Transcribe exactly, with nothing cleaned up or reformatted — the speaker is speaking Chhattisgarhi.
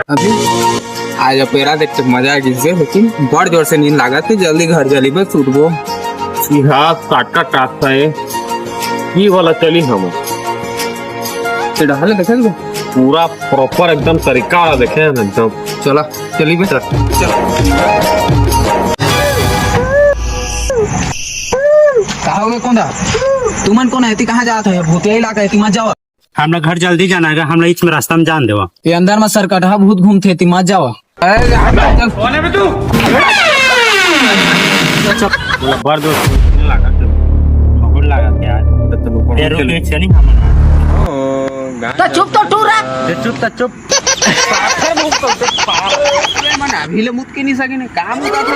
अभी आज अपेरा देख के मजा आ गइस हे, लेकिन बड़ जोर से नींद लागत हे, जल्दी घर चली बस उठबो। इहा साका कासा हे, ई वाला चली हम। ते डहले देखे ना? पूरा proper एकदम तरीका वाला देखे हैं एकदम। चला, चली बे। चल। का होगे कोंदा? तुमन कोन हे? ती कहाँ जात हे? भूतिया इलाका हे, ती मत जावा। हमला घर जल्दी जाना हे, हमला इच में रास्ता में जान देवा। ये अंदर में सरकटहा भूत घूमथे, ती मत जावा। बोला, बड़ दोस्त, लागत हे। बहुत लागत हे यार। तो लोग ये रुक के चली हम। तो चुप तो टूरा। ये चुप तो चुप। मन अभी ले मुत के नहीं सके ने, काम नहीं करते।